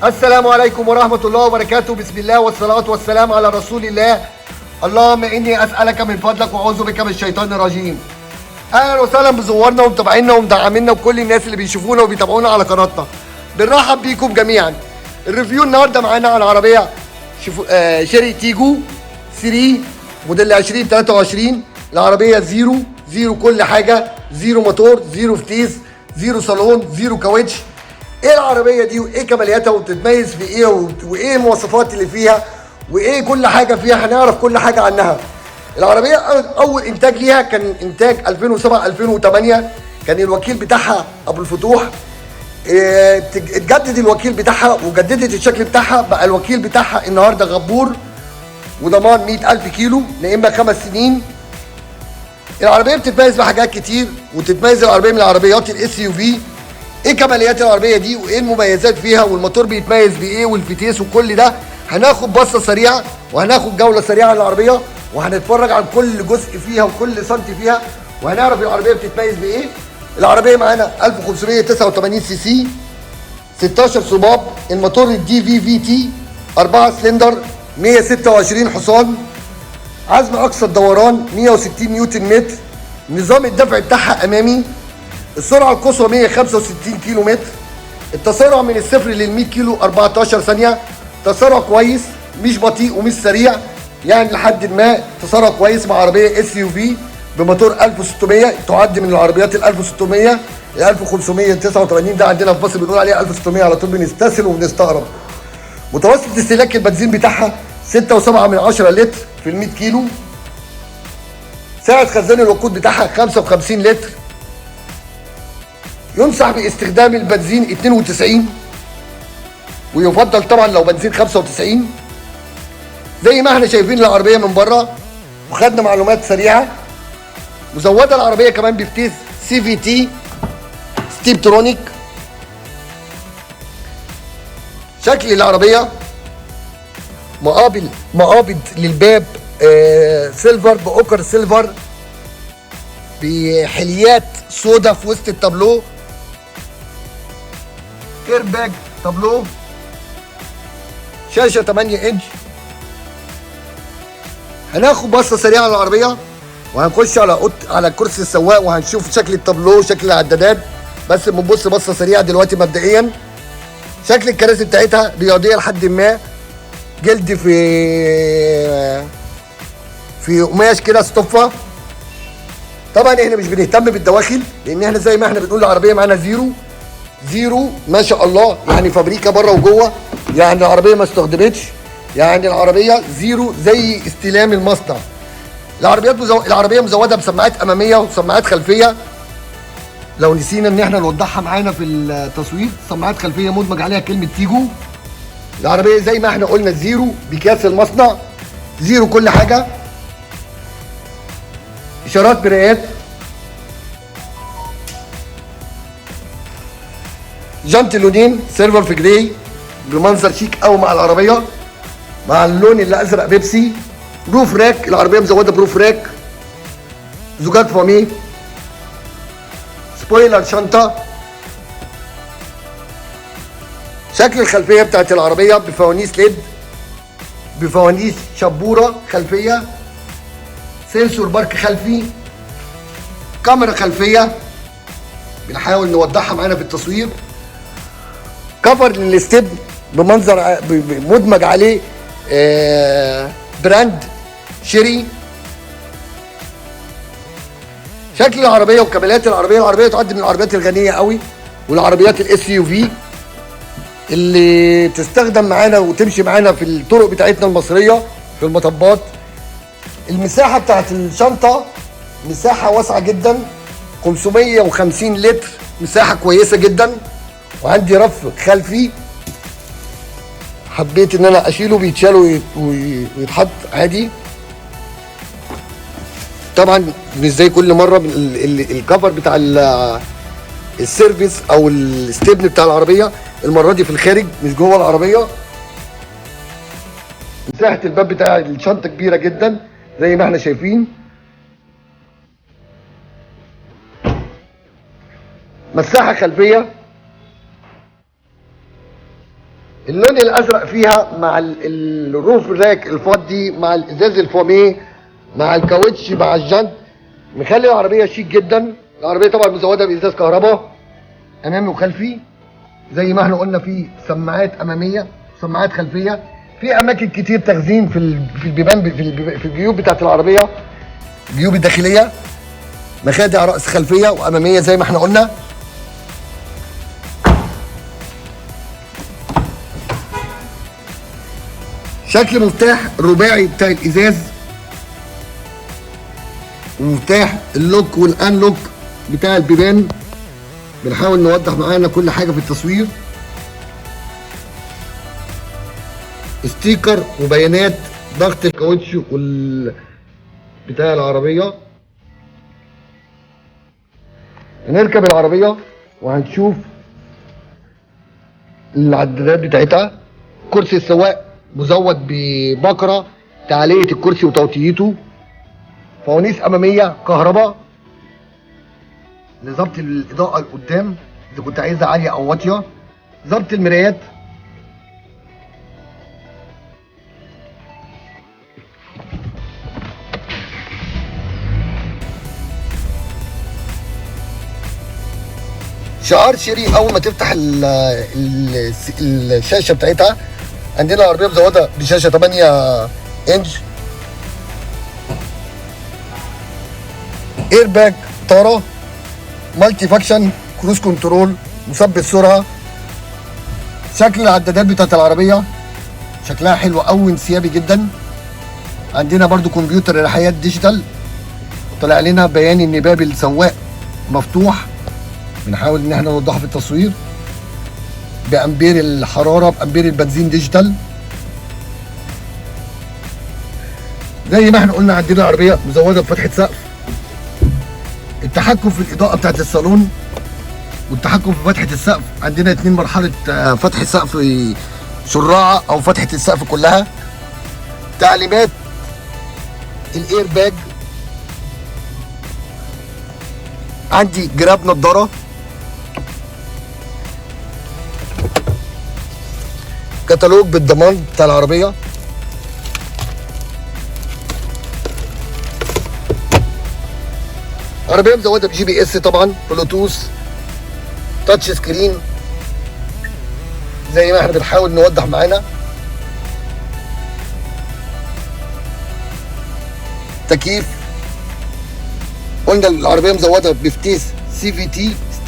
السلام عليكم ورحمة الله وبركاته. بسم الله والصلاة والسلام على رسول الله. اللهم إني أسألك من فضلك وأعوذ بك من الشيطان الرجيم. أهلا وسهلا بزوارنا ومتابعينا ومدعمينا وكل الناس اللي بيشوفونا وبيتابعونا على قناتنا. بنرحب بيكم جميعا. ال review النهارده معانا على العربية شوفوا شيري تيجو 3 موديل 2023. العربية zero zero، كل حاجة zero، موتور zero، فتيس zero، صالون zero، كاوتش. ايه العربية دي وايه كمالياتها وبتتميز في ايه وايه المواصفات اللي فيها وايه كل حاجة فيها؟ هنعرف كل حاجة عنها. العربية اول انتاج ليها كان انتاج 2007 2008، كان الوكيل بتاعها ابو الفتوح. اتجدد الوكيل بتاعها وجددت الشكل بتاعها، بقى الوكيل بتاعها النهارده غبور، وضمان 100,000 كيلو يا اما 5 سنين. العربية بتتميز بحاجات كتير، وتتميز العربية من العربيات ال SUV. ايه كماليات العربية دي وايه المميزات فيها والموتور بيتميز بايه والفتيس وكل ده؟ هناخد بصة سريعة وهناخد جولة سريعة على العربية، وهنتفرج على كل جزء فيها وكل سنتي فيها، وهنعرف العربية بتتميز بايه. العربية معانا 1589 سي سي، 16 صباب، الموتور ال DVVT، 4 سلندر، 126 حصان، عزم اقصى الدوران 160 نيوتن متر، نظام الدفع بتاعها امامي، السرعة القصوى 165 كيلو متر، التسارع من الصفر لل 100 كيلو 14 ثانية. تسارع كويس، مش بطيء ومش سريع، يعني لحد ما تسارع كويس مع عربية SUV بموتور 1600، تعد من العربيات ال 1600. ال 1589 ده عندنا في مصر بنقول عليها 1600 على طول، بنستسهل وبنستغرب. متوسط استهلاك البنزين بتاعها 6.7 لتر في ال 100 كيلو. سعة خزان الوقود بتاعها 55 لتر. ينصح باستخدام البنزين 92، ويفضل طبعا لو بنزين 95. زي ما احنا شايفين العربية من بره وخدنا معلومات سريعة. مزودة العربية كمان بفتيس CVT Steptronic. شكل العربية مقابل للباب silver بأوكر silver بحليات سودا في وسط التابلو، ايرباج تابلو، شاشة 8 انش. هناخد بصة سريعة على العربية وهنخش على كرسي السواق وهنشوف شكل التابلو وشكل العدادات، بس بنبص بصة سريعة دلوقتي. مبدئيا شكل الكراسي بتاعتها رياضية لحد ما، جلد في قماش كده ستوفة. طبعا احنا مش بنهتم بالدواخل لان احنا زي ما احنا بنقول العربية معانا zero zero ما شاء الله، يعني فابريكا بره وجوه، يعني العربية ما استخدمتش، يعني العربية zero زي استلام المصنع. العربية مزوده بسماعات امامية وسماعات خلفية، لو نسينا ان احنا نوضحها معانا في التصوير، سماعات خلفية مدمج عليها كلمة تيجو. العربية زي ما احنا قلنا zero بكاس المصنع، zero كل حاجة، اشارات مرايات، جنط لونين silver في gray بمنظر شيك قوي مع العربية مع اللون الازرق بيبسي. roof rack، العربية مزوده ب roof rack، زجاج فامي، spoiler شنطه. شكل الخلفية بتاعت العربية بفوانيس LED، بفوانيس شبوره خلفية، sensor park خلفي، كاميرا خلفية بنحاول نوضحها معانا في التصوير، cover للستيب بمنظر مدمج عليه brand شيري. شكل العربية وكماليات العربية، العربية تعد من العربيات الغنية قوي والعربيات ال SUV اللي تستخدم معانا وتمشي معانا في الطرق بتاعتنا المصرية في المطبات. المساحة بتاعت الشنطة مساحة واسعة جدا، 550 لتر، مساحة كويسة جدا. وعندي رف خلفي حبيت ان انا اشيله، بيتشال ويتحط عادي. طبعا مش زي كل مرة ال cover بتاع ال service او الاستبن بتاع العربية، المرة دي في الخارج مش جوه العربية. مساحة الباب بتاع الشنطة كبيرة جدا زي ما احنا شايفين. مساحة خلفية، اللون الازرق فيها مع ال roof rack الفضي مع الازاز الفوميه مع الكاوتش مع الجنط مخلي العربية شيك جدا. العربية طبعا مزوده بازاز كهرباء امامي وخلفي، زي ما احنا قلنا في سماعات امامية سماعات خلفية، في اماكن كتير تخزين في البيبان في الجيوب بتاعت العربية، الجيوب الداخلية، مخادع راس خلفية واماميه زي ما احنا قلنا. شكل مفتاح الرباعي بتاع الازاز، ومفتاح ال lock وال unlock بتاع البيبان. بنحاول نوضح معانا كل حاجة في التصوير. sticker وبيانات ضغط الكاوتش بتاع العربية. هنركب العربية وهنشوف العدادات بتاعتها. كرسي السواق مزود ببكره تعلية الكرسي وتوطيته، فوانيس امامية كهرباء لظبط الاضاءة لقدام اذا كنت عايزها عالية او واطية، ظبط المرايات. شعار شيري اول ما تفتح الشاشة بتاعتها. عندنا العربية مزوده بشاشة 8 انش، air bag طاره، multi function، cruise control، مثبت سرعة. شكل العدادات بتاعت العربية شكلها حلو قوي، انسيابي جدا. عندنا برضو كمبيوتر الحياة digital طلع لنا بيان ان باب السواق مفتوح، بنحاول ان احنا نوضحه في التصوير، بامبير الحرارة، بامبير البنزين digital. زي ما احنا قلنا عندنا عربية مزوده بفتحه سقف، التحكم في الاضاءة بتاعت الصالون والتحكم في فتحه السقف. عندنا 2 مرحلة فتح سقف شراعه او فتحه السقف كلها. تعليمات الاير باج، عندي جراب نضاره، كتالوج بالضمان بتاع العربية. عربية مزوده ب GPS طبعا، bluetooth، touch screen زي ما احنا بنحاول نوضح معانا. تكييف، قلنا العربية مزوده بفتيس CVT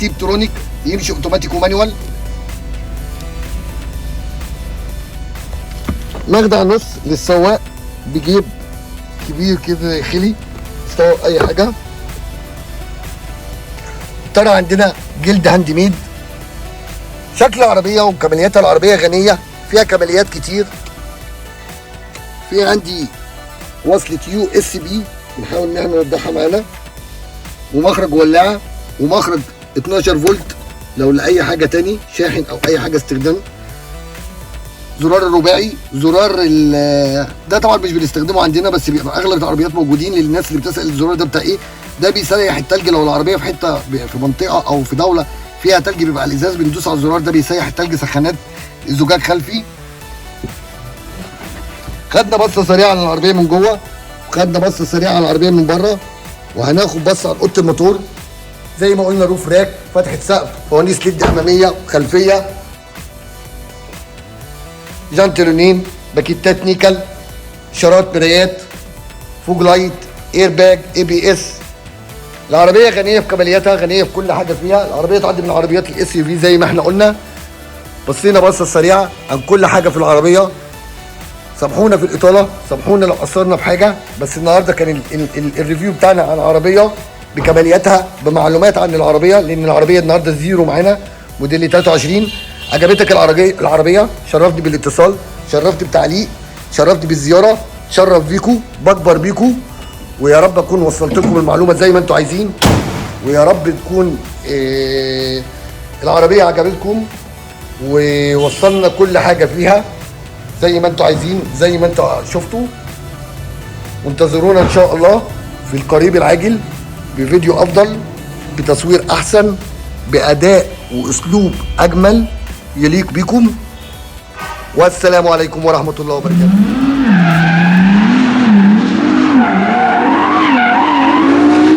Steptronic، يمشي اوتوماتيك و manual. مخدع نص للسواق بجيب كبير كده داخلي سواء اي حاجة. ترى عندنا جلد hand made. شكل العربية وكمالياتها، العربية غنية فيها كماليات كتير. في عندي وصله USB بنحاول ان احنا نوضحها معانا، ومخرج ولاعه، ومخرج 12 فولت لو لاي حاجة تاني، شاحن او اي حاجة استخدام. زرار الرباعي، زرار ده طبعا مش بنستخدمه عندنا بس بيبقى اغلب العربيات موجودين. للناس اللي بتسال الزرار ده بتاع ايه، ده بيسيح التلج. لو العربية في حتة في منطقة او في دولة فيها تلج بيبقى الازاز بندوس على الزرار ده بيسيح التلج. سخانات زجاج خلفي. خدنا بصة سريعة على العربية من جوه، وخدنا بصة سريعة على العربية من بره، وهناخد بصة على اوضة الموتور. زي ما قلنا roof rack، فتحه سقف، فوانيس LED امامية وخلفيه، جانت لونين، باكيتات نيكل، شارات مرايات، fog light، air bag، ABS. العربية غنية في كمالياتها، غنية في كل حاجة فيها. العربية تعدي من عربيات ال SUV زي ما احنا قلنا. بصينا بصة سريعة عن كل حاجة في العربية. سامحونا في الاطالة، سامحونا لو قصرنا في حاجة، بس النهارده كان ال review بتاعنا عن العربية بكمالياتها، بمعلومات عن العربية، لان العربية النهارده zero معانا موديل 23. عجبتك العربية؟ شرفتني بالاتصال، شرفتني بتعليق، شرفتني بالزيارة، شرف بيكو، بكبر بيكو، ويا رب اكون وصلت لكم المعلومة زي ما انتم عايزين، ويا رب تكون العربية عجبتكم ووصلنا كل حاجة فيها زي ما انتم عايزين، زي ما انتم شفتوا. وانتظرونا ان شاء الله في القريب العاجل بفيديو افضل، بتصوير احسن، باداء واسلوب اجمل يليق بكم. والسلام عليكم ورحمة الله وبركاته.